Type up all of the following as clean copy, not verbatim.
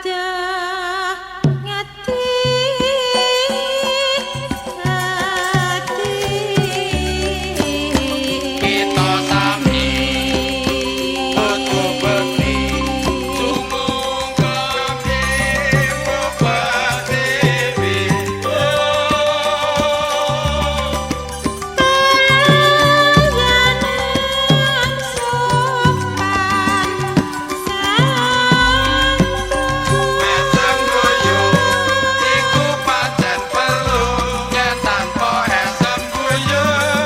Kadah ngati ati. Kita sami kudu bekti sumangga dewa dewi. Pelayanan sopan santun. Mesem guyu iku pancen perlu, yen tanpa esem guyu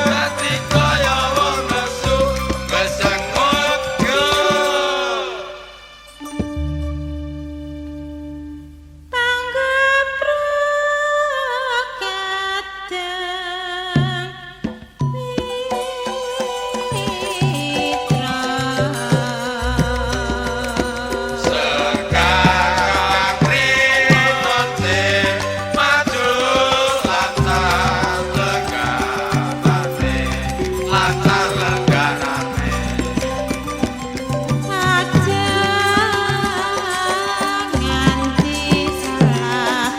dadi kaya wong nesu besengut. Panggepro kadang mitra. Sekar rinate maju lancar leganane, lancar leganane. Aja nganti salah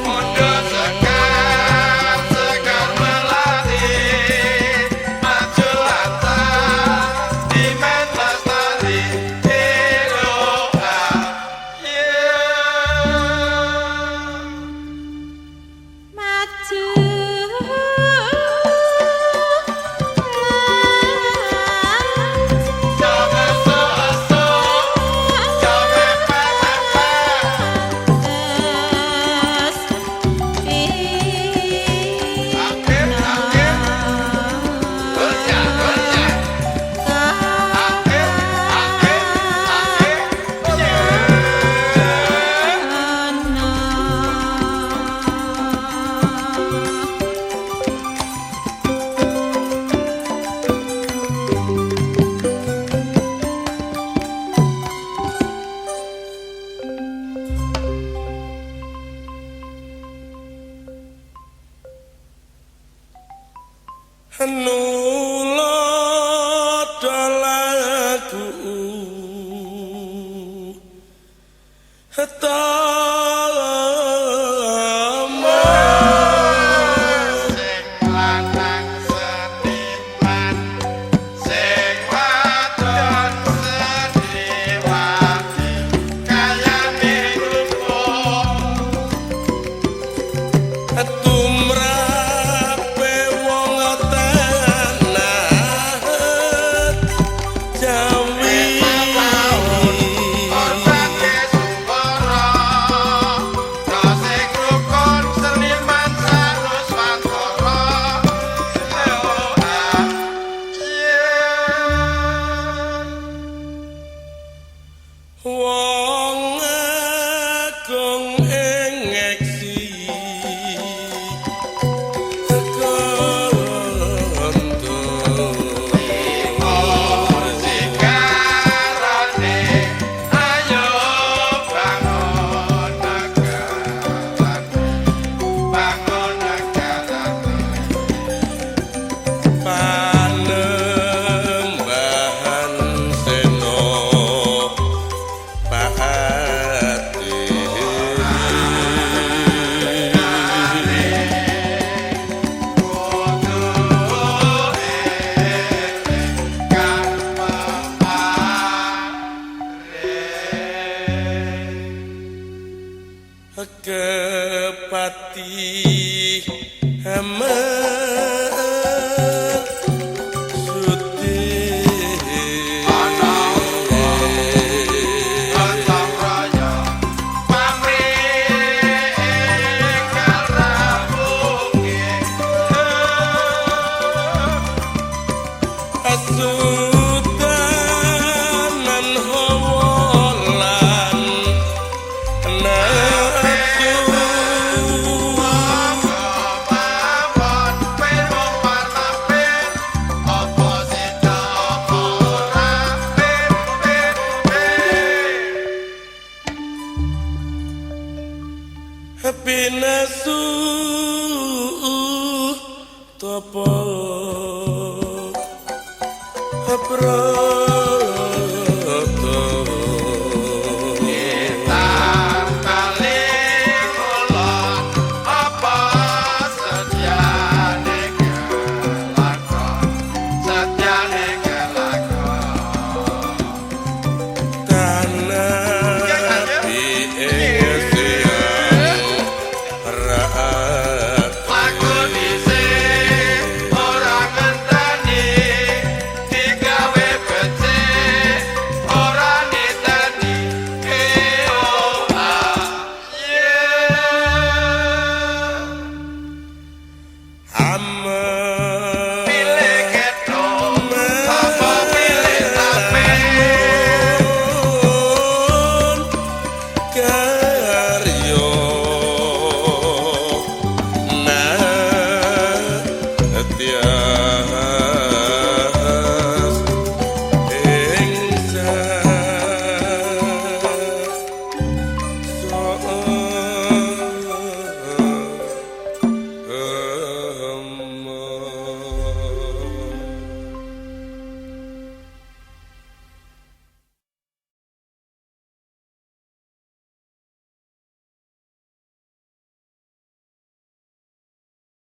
Mundhut sekar sekar melati maju lancar dimen lestari eloa yeah. Maju. Jaga aso, jaga pepe. Akeh akeh kerja kerja akeh akeh akeh yeah. Nulodo lagu Tama. Sing lanang seniman, sing wadon seniwati, kayane rukun. Tumrape wong tanah Jawi. Orbake suwara, sing rukun seniman sanuswantara. Oh, yeah. Wong agung ing ngeksi kondo. Sikarane ayo bangun negarane, bangun negarane. Panembahan Seno Pati. Kudu kang pepare. Kepati Sudi. Ana gotong royong pamrih karaoke. Asudanan hawa lan nafsu. Mawon ben wong parlamen apa sida apa ora ben ben ben. Pinasutan.